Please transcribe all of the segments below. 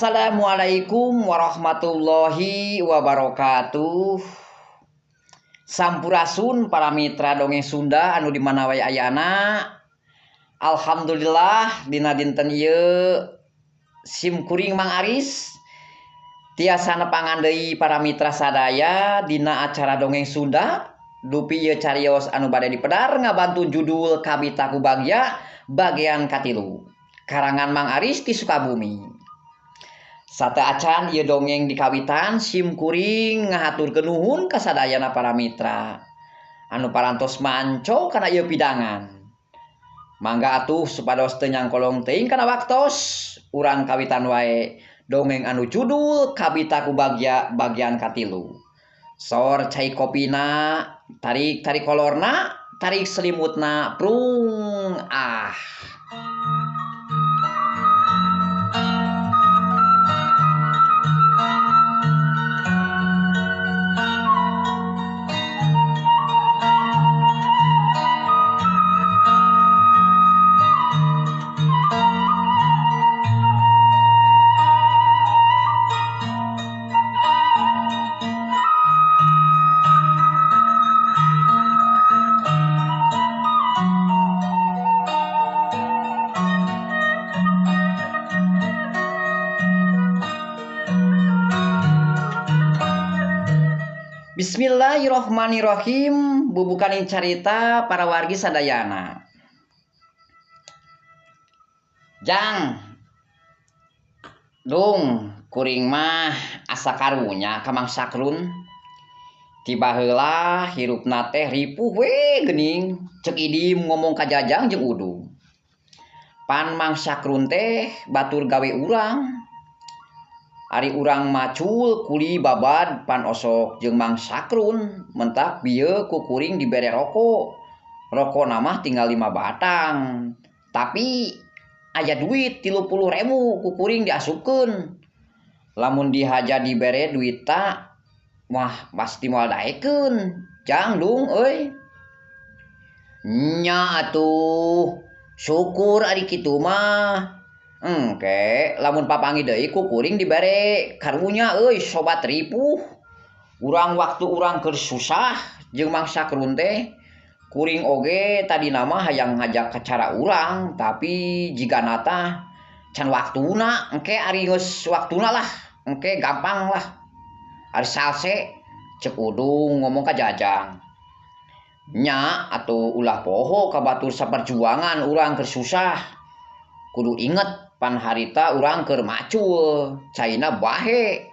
Assalamualaikum warahmatullahi wabarakatuh. Sampurasun para mitra dongeng Sunda anu di mana wae ayana. Alhamdulillah dina dinten ieu sim kuring Mang Aris tiasa nepangan deui para mitra sadaya dina acara dongeng Sunda. Dupi ieu carios anu bade dipedar ngabantu judul Kabita ku Bagya bagian katilu. Karangan Mang Aris ti Sukabumi. Sateuacan ieu dongeng dikawitan sim kuring ngahaturkeun nuhun ka sadayana para mitra anu parantos manco kana ieu pidangan. Mangga atuh supados teu nyangkolong teuing kana waktos urang kawitan wae dongeng anu judul Kabita ku Bagya bagian katilu. Sor cai kopina, tarik-tarik kolorna, tarik selimutna, prung ah. Bismillahirrohmanirrohim. Bubukaning carita para wargi sadayana. Jang Dung kuring mah asa karunya ka Mang Sakrun. Tiba heula hirupna teh ripuh we geuning. Cek Idim ngomong ka Jajang jeung Udung. Pan Mang Sakrun teh batur gawe urang. Ari urang macul kuli babad pan osok jeung Mang Sakrun mentak bieu ku kuring dibere rokok. Rokok mah tinggal 5 batang. Tapi aya duit 30.000 ku kuring diasupkeun. Lamun dihaja dibere duit ta wah pasti moal daekeun. Jang Dung euy. Nya atuh syukur ari kitu mah. Engke lamun papangi deui ku kuring dibere karunya euy sobat ripuh. Urang waktu urang keur susah jeung Mang Sakrun teh kuring oge tadina mah hayang ngajak ka cara urang tapi jigana tah can waktuna engke ari geus waktuna lah engke gampang lah ari salse cek Udung ngomong ka Jajang. Nya atuh ulah poho ka batur saperjuangan urang keur susah. Kudu inget pan harita urang keur macul caina bahe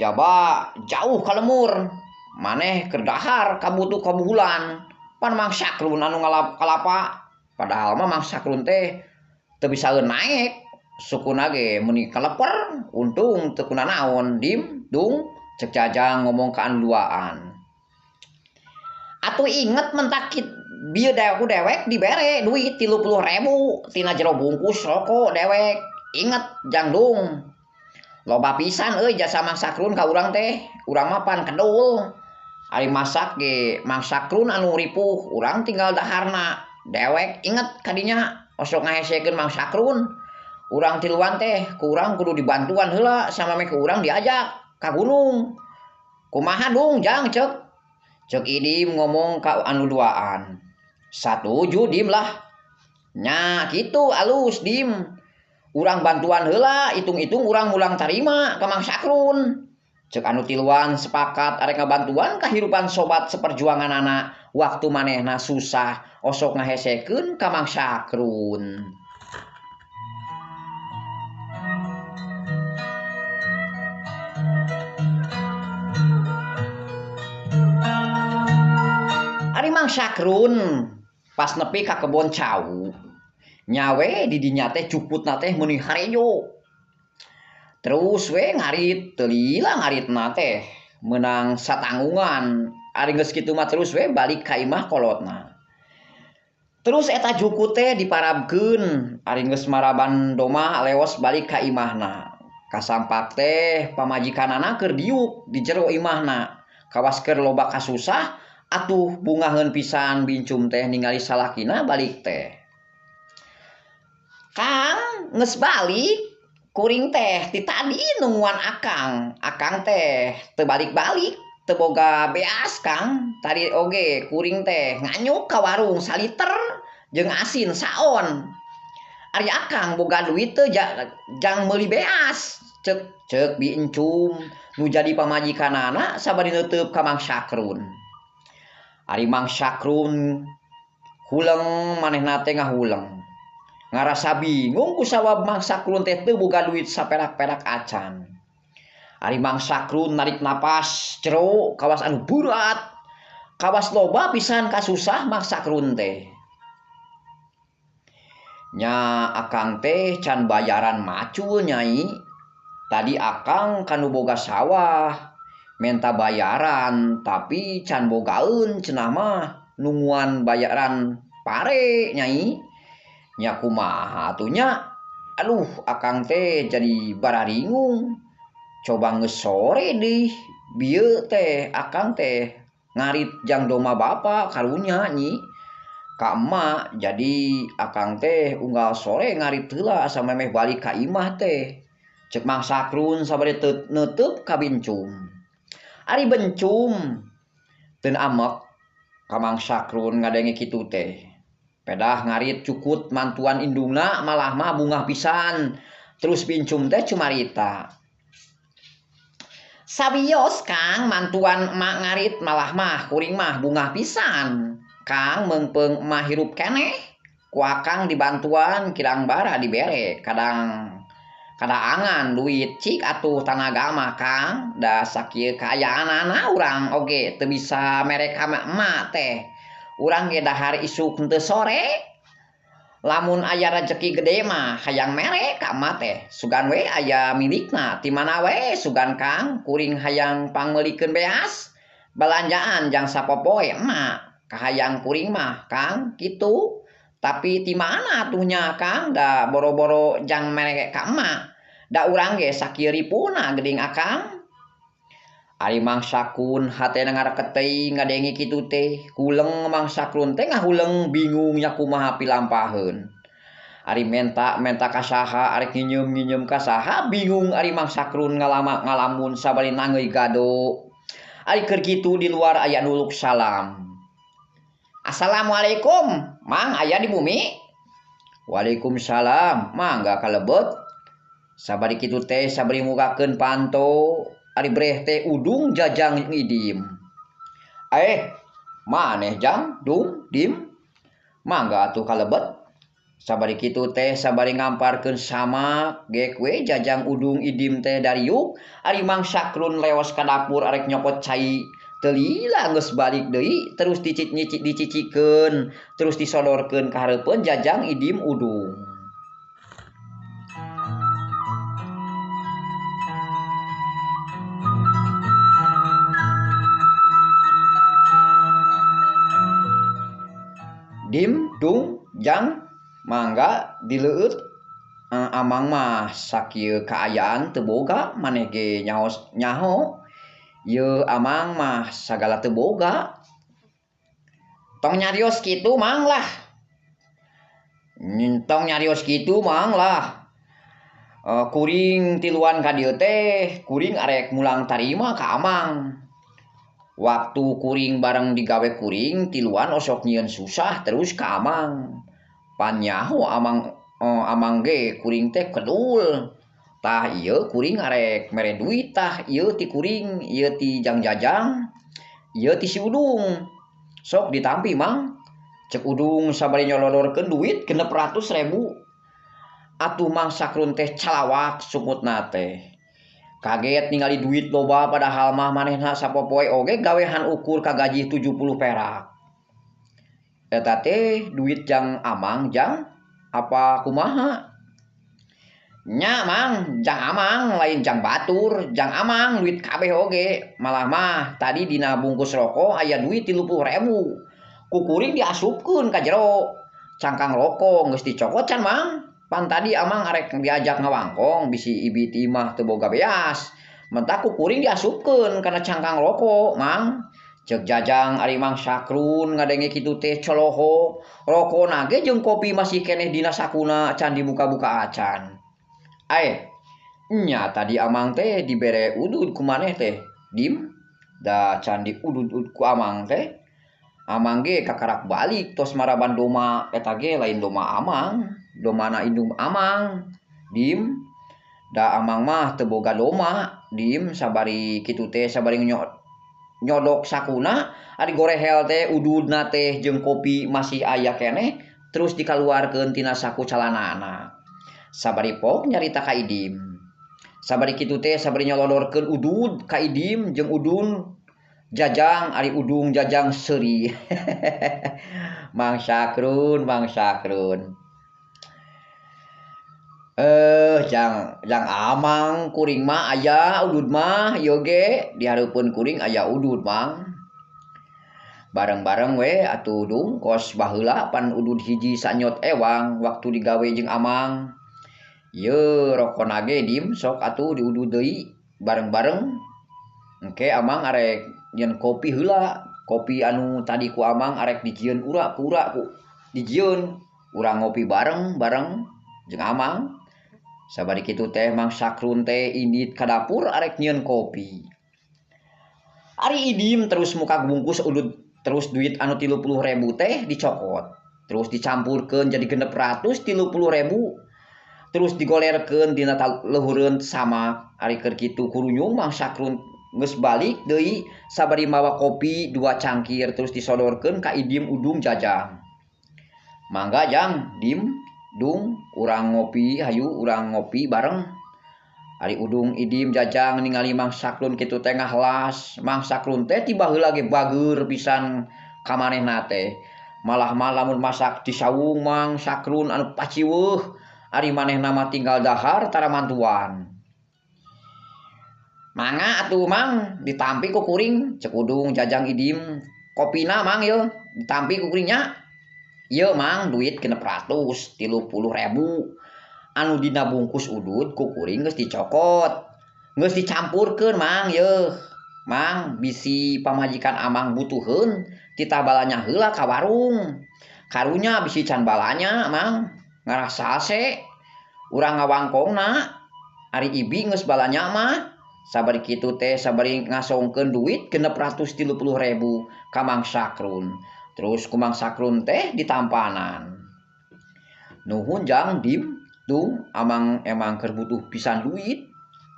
jaba jauh ka lemur maneh keur dahar kabutuh kabuhulan pan Mang Sakrun anu ngalap kalapa padahal mah Mang Sakrun teh teu bisaeun naek sukuna ge meuni kaleper untung teu kunanaon dim dung cek Jajang ngomong ka anu duaan. Atuh inget mentakit bieu ku dewek dibere duit 30.000 tina jero bungkus rokok dewek. Inget Jang Dung. Loba pisan euy jasa Mang Sakrun ka urang teh. Urang mah pan kedul. Ari masak ge Mang Sakrun anu ripuh, urang tinggal daharna. Dewek inget kadinya osok ngahesekeun Mang Sakrun. Urang tiluan teh ku urang kudu dibantuan heula samame ku urang diajak ka gunung. Kumaha Dung Jang cek. Cek Idim ngomong ka anu duaan. Satuju Dim lah. Nya kitu alus Dim. Urang bantuan heula hitung-hitung urang mulang tarima ka Mang Sakrun. Cek anu tiluan sepakat arek ngabantuan kahirupan sobat seperjuanganana waktu manehna susah osok ngahesekeun ka Mang Sakrun. Ari Mang Sakrun pas nepi ka kebon cau nyawe di dinya teh cuputna teh meuni harejo. Terus we ngarit teu lila ngaritna teh meunang satanggungan. Ari geus kitu mah terus we balik ka imah kolotna. Terus eta jukut teh diparabkeun ari geus maraban domah leos balik ka imahna. Kasampak teh pamajikanana keur diuk di jero imahna. Kawas keur loba kasusah atuh bungaheun pisan bincum teh ningali salakina balik teh. Kang geus balik. Kuring teh ti tadi nungguan akang. Akang teh teu balik-balik, teu boga beas Kang. Tadi oge kuring teh nganyuk ka warung saliter jeung asin saon. Ari akang boga duit teu jang meuli beas. Cek cek Bi Encum nu jadi pamajikanana sabari neuteup ka Mang Sakrun. Ari Mang Sakrun huleng manehna teh ngahuleng. Ngarasa bingung ku sabab Mang Sakrun teh teu boga duit saperak-perak acan. Ari Mang Sakrun narik napas jero kawas anu berat. Kawas loba pisan kasusah Mang Sakrun teh. Nya akang teh can bayaran macul nyai. Tadi akang kanu boga sawah menta bayaran tapi can bogaeun cenah mah nungguan bayaran pare nyai. Nya kumaha atuh nya? Aduh akang teh jadi bararingung. Coba geus sore dih bieu teh akang teh ngarit jang domba bapa karunya nyi. Ka emak jadi akang teh unggal sore ngarit heula asa memeh balik ka imah teh. Cek Mang Sakrun sabari neuteub ka Bencum. Ari Bencum teu amek ka Mang Sakrun ngadenge kitu teh. Pedah ngarit cukut mantuan indungna malah mah bungah pisan. Terus Bencum teh cumarita. Sawios Kang mantuan emak ngarit malah mah kuring mah bungah pisan. Kang meungpeung emak hirup keneh. Ku akang dibantuan kirang bara dibere kadang kadaangan duit cik atuh tanaga mah Kang. Da sakieu kaayaanana urang oge teu bisa mere ka emak teh. Urang ge dahar isuk henteu sore. Lamun aya rejeki gede mah hayang mere ka emak teh. Sugan we aya milikna ti mana we sugan Kang kuring hayang pangmeulikeun beas balanjaan jang sapopoe emak. Kahayang kuring mah Kang kitu. Tapi ti mana atuh nya Kang da boro-boro jang mere ka emak. Da urang ge sakieu ripuna geuning akang. Ari Mang Sakrun hatena ngareket teuing ngadenge kitu teh. Huleng Mang Sakrun teh ngahuleng bingung nya kumaha pilampaheun. Ari menta ka saha, arek nginyeum-nginyeum ka saha bingung ari Mang Sakrun ngalama ngalamun sabari nangeui gado. Ari keur kitu di luar aya nuluk salam. Assalamualaikum, Mang aya di bumi? Waalaikumsalam, mangga kalebet. Sabari kitu teh sabari mukakeun panto. Ari breh teh udung jajang ngidim. Maneh jang dung dim. Mangga atuh kalebet. Sabari kitu teh sabari ngamparkeun samak gek we jajang udung idim teh dariuk. Ari Mang Sakrun leos ka dapur arek nyokot cai. Teu lila geus balik deui terus dicicikeun terus disodorkeun ka hareupeun jajang idim udung. Dim dung jang mangga dileueut. Amang mah sakieu kaayaan teu boga maneh ge nyaho nyaho. Yeuh amang mah sagala teu boga. Tong nyarios kitu mang lah. Tong nyarios kitu mang lah. Kuring tiluan ka dieu teh kuring arek mulang tarima ka amang. Waktu kuring bareng digawe kuring tiluan osok nyieun susah terus ka amang. Pan nyaho amang amang ge kuring teh kedul. Tah ieu kuring arek mere duit tah ieu ti kuring ieu ti jang jajang ieu ti si Udung. Sok ditampi mang. Cek Udung sabari nyolodorkeun duit 600.000. Atuh Mang Sakrun teh calawak sungutna teh. Kaget ningali duit loba padahal mah manehna sapopoe oge gawehan ukur ka gaji 70 perak. Eta teh duit jang amang jang apa kumaha? Nya mang jang amang lain jang batur jang amang duit kabeh oge. Malah mah tadi dina bungkus rokok aya duit 30.000. Ku kuring diasupkeun ka jero. Cangkang rokok geus dicokot can mang. Pan tadi amang arek diajak ngawangkong bisi ibi ti imah teu boga beas. Mentak ku kuring diasupkeun kana cangkang rokok mang. Cek jajang ari Mang Sakrun ngadenge kitu teh coloho. Rokona ge jeung kopi masih keneh dina sakuna can dibuka-buka acan. Nya tadi amang teh dibere udud ku maneh teh Dim da can diudud ku amang teh amang ge kakarak balik tos maraban doma eta ge lain doma amang domana indung amang Dim da amang mah teu boga doma Dim sabari kitu teh sabari nyodok sakuna ari gorehel teh ududna teh jeung kopi masih aya keneh terus dikaluarkeun tina saku calanana sabari pok nyarita ka Idim. Sabari kitu teh sabari nyolodorkeun udud ka Idim jeung Udung Jajang ari Udung Jajang seuri. Mang Sakrun, Mang Sakrun. Jang jang amang kuring mah aya udud mah ieu ge di hareupeun kuring aya udud mang. Bareng-bareng we atuh Dung kos baheula pan udud hiji sanyot ewang waktu digawe jeung amang. Ye rokona ge Dim sok atuh diudud deui bareng-bareng. Engke amang arek nyieun kopi heula, kopi anu tadi ku amang arek dijieun ura ku ura ku dijieun urang ngopi bareng-bareng jeung amang. Sabari kitu teh Mang Sakrun teh indit ka dapur arek nyieun kopi. Ari Idim terus muka bungkus udud terus duit anu 30.000 teh dicokot. Terus dicampurkeun jadi 630.000. Terus digolerkeun dina luhureun samak. Ari keur kitu kurunyung Mang Sakrun geus balik deui sabari mawa kopi 2 cangkir terus disodorkeun ka Idim Udung Jajang. Mangga Jang, Dim, Dung, urang ngopi hayu urang ngopi bareng. Ari Udung Idim Jajang ningali Mang Sakrun kitu teh ngahlas. Mang Sakrun teh ti baheula ge bageur pisan ka manehna teh. Malah mah lamun masak di sawung Mang Sakrun anu paciweuh. Ari manehna mah tinggal dahar tara mantuan. Mangga atuh Mang ditampi ku kuring cek Udung Jajang Idim. Kopina Mang yeuh ditampi ku kuring nya. Ieu Mang duit 630.000 anu dina bungkus udud ku kuring geus dicokot. Geus dicampurkeun Mang yeuh. Mang bisi pamajikan amang butuheun titah balanya heula ka warung. Karunya bisi can balanya Mang. Ngarasa se urang ngawangkongna ari ibi geus balanya mah sabari kitu teh sabari ngasongkeun duit 630.000 ka Mang Sakrun. Terus ku Mang Sakrun teh ditampanan. Nuhun Jang Dim Dung amang emang keur butuh pisan duit.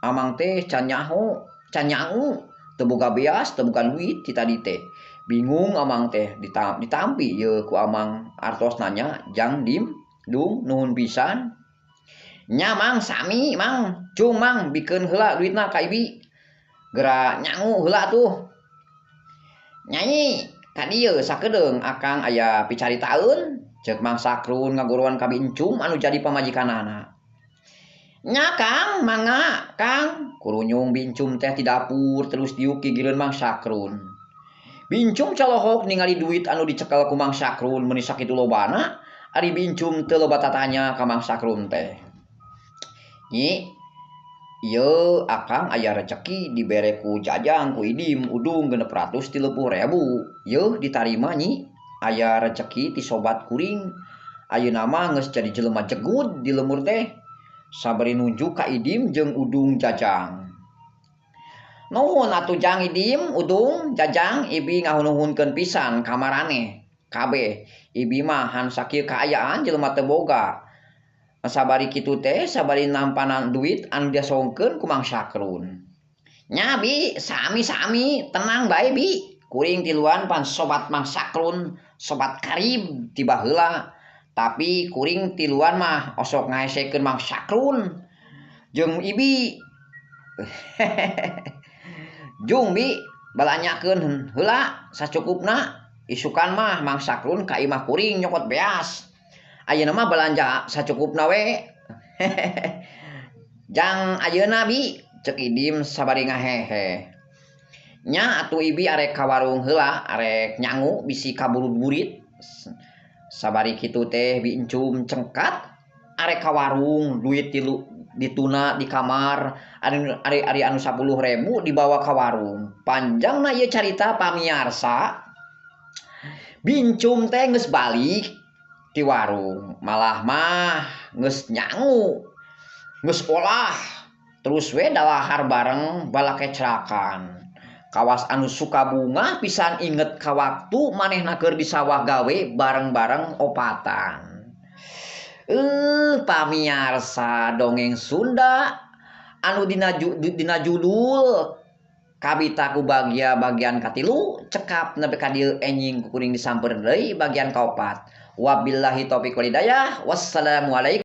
Amang teh can nyaho, can nyangu, teu boga beas, teu boga duit ti tadi teh. Bingung amang teh ditampi yeuh ku amang artos nanya Jang Dim Dung nuhun pisan. Nya Mang sami Mang, cung Mang bikeun heula duitna ka ibi. Geura nyangu heula tuh. Nyai ka dieu sakedeung akang aya picaritaeun ceuk Mang Sakrun ngaguruan ka Bi Encum anu jadi pamajikanana. Nya Kang, mangga Kang. Kurunyung Bi Encum teh di dapur terus diuk gigireun Mang Sakrun. Bi Encum calohok ningali duit anu dicekel ku Mang Sakrun meuni sakitu lobana. Ari Bi Encum teu loba tatanya ka Mang Sakrun teh. Nyi, ieu akang aya rejeki dibere ku Jajang ku Idim Udung 630.000. Yeuh ditarima nyi, aya rejeki ti sobat kuring. Ayeuna mah geus jadi jelema jegud di lemur teh. Sabari nunjuk ka Idim jeung Udung Jajang. Nuhun atuh Jang Idim Udung Jajang ibi ngahunuhunkeun pisan ka maraneh. Kabeh ibi mah han sakieu kaayaan jelema teu boga. Sabari kitu teh sabari nampanan duit anu diasongkeun ku Mang Sakrun. Nya bi sami-sami tenang bae bi. Kuring tiluan pan sobat Mang Sakrun, sobat karib ti baheula. Tapi kuring tiluan mah osok ngahesekeun Mang Sakrun jeung ibi. Jung bi balanyakeun heula sacukupna. Isukan mah Mang Sakrun ka imah kuring nyokot beas. Ayeuna mah balanja sacukupna we. Jang ayeuna bi cek Idim sabari ngahehe. Nya atuh ibi arek ka warung heula arek nyangu bisi kaburut-burit. Sabari kitu teh Bi Encum cengkat arek ka warung duit tilu dituna di kamar ari anu 10.000 dibawa ka warung. Panjangna ieu carita pamiarsa. Bi Encum teh geus balik ti warung malah mah geus nyangu geus olah Terus we dalahar bareng balakecrakan. Kawas anu suka bungah pisan inget ka waktu manehna keur di sawah gawe bareng-bareng opatan. Pamiarsa dongeng Sunda anu dina judul Kabita ku Bagya bagian katilu cekap nepi ka dieu, enjing ku kuring disampeurkeun deui bagian kaopat. Wabillahi taufiq walhidayah. Wassalamualaikum.